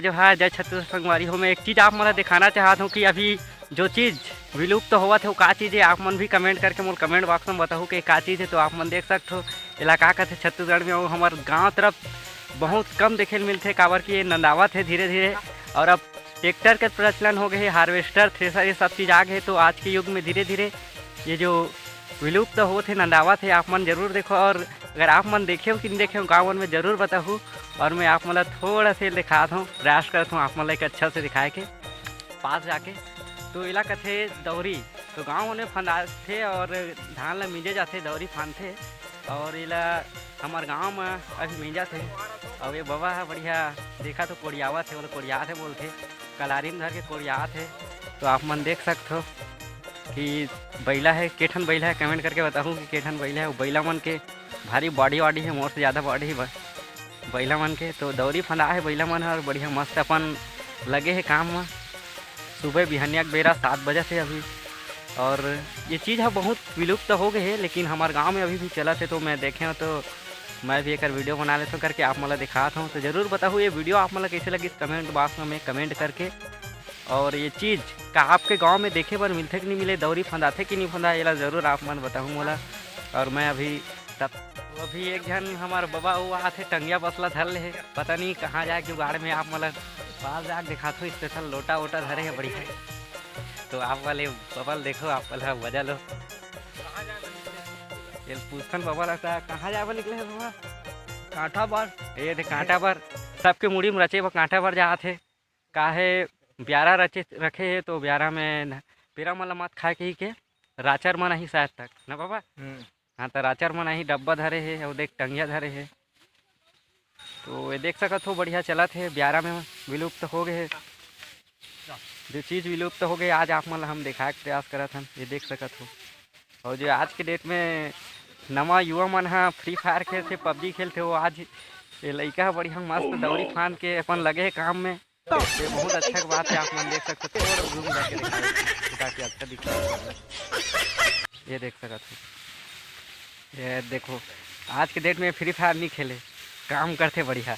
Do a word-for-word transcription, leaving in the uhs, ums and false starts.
जोहार, जय छत्तीसगढ़ संगवारी हो। मैं एक चीज आप मन ला दिखाना चाहत हूँ कि अभी जो चीज विलुप्त होवत हे, वो का चीज हे, आप मन भी कमेंट करके मोला कमेंट बॉक्स में बताहू कि का चीज हे। तो आप मन देख सकत हो, एला का कथे छत्तीसगढ़ में, वो हमर गांव तरफ बहुत कम देखे ल मिलथे, काबर कि ये नंदावत हे धीरे धीरे। और अब ट्रैक्टर के प्रचलन हो गए हे, हार्वेस्टर, थ्रेसर, ये सब चीज आ गए हे। तो आज के युग में धीरे धीरे ये जो विलुप्त होत हे, नंदावत हे, आप मन जरूर देखो। और अगर आप मन देखे हो कि नहीं देखे हो, गाँव मन में जरूर बताहू। और मैं आप मन ला थोड़ा से दिखात हूँ, प्रयास करत हूँ आप मन ला एक अच्छा से दिखाए के पास जाके। तो एला कथे दौरी। तो गाँव मन में फंदाथे और धान ला मिंजे जाथे, दौरी फांदथे। और एला हमर गाँव में अभी मिंजत हे। और ये बबा ह बढ़िया देखा तो कोड़ियावत हे, बोले कोड़ियात हे बोलथे, कलारी में धर के कोड़ियात हे। तो आप मन देख सकत हो कि बइला हे, के ठन बइला हे, कमेंट करके बताहू कि के ठन बइला हे। वो बइला मन के भारी बॉडी वॉडी हे, मोर से ज़्यादा बॉडी हे ब-, बइला मन के। तो दौरी फंदा हे बइला मन ह, और बढ़िया मस्त अपन लगे हे काम म। सुबह बिहनिया के बेरा सात बजे से अभी, और ये चीज़ ह बहुत विलुप्त हो गए हे, लेकिन हमारे गांव में अभी भी चलत हे। तो मैं देखे हूँ तो मैं भी एक वीडियो बना लेता हूँ करके आप मन ला दिखात हूँ। तो जरूर बताहू ये वीडियो आप मन ला कैसे लगी कमेंट बॉक्स में कमेंट करके। और ये चीज़ का आपके गांव में देखे बर मिलथे कि नहीं मिले, दौरी फंदाथे कि नहीं फंदा, एला जरूर आप मन बताहू मोला। और मैं अभी तब अभी एक झन हमार बबा वो आथे, टंगिया बसला धर ले हे, पता नहीं कहाँ जाए जुगाड़ में। आप मन ला पास जाके दिखात हो, स्पेशल लोटा वोटा धरे हे बढ़िया। तो आप वाले बबा ल देखो, आप वाला वजह लो। ये पूछथन बबा ला, "ता कहाँ जाए बर निकले हे बबा?" कांटा बर। ये दे कांटा बर, सबके मुड़ी में रचे बर कांटा बर जात हे। काहे ब्यारा रचे रखे हे तो ब्यारा में न-, पेरा मन ला मत खाए कही के राचर मन आही शायद तक ना बबा। हम्म। हाँ, तो राचर मन आही, डब्बा धरे हे, अउ देख टंगिया धरे हे। तो ये देख सकत हो बढ़िया चलत हे, ब्यारा में विलुप्त हो गए हे। जो चीज़ विलुप्त हो गए आज आप मन ला हम दिखाए के प्रयास करत हन, ये देख सकत हो। और जो आज के डेट में नवा युवा मन ह फ्री फायर खेलथे, पबजी खेलथे, वो आज ये लइका ह बढ़िया मस्त दौरी फांद के अपन लगे हे काम में। ये बहुत अच्छा के बात है, आप मन देख सकते हो, थोड़ा जूम करके दिखाओ ताकि अच्छा दिखे। ये देख सकत हो, ये देखो, आज के डेट में फ्री फायर नहीं खेले, काम करथे बढ़िया।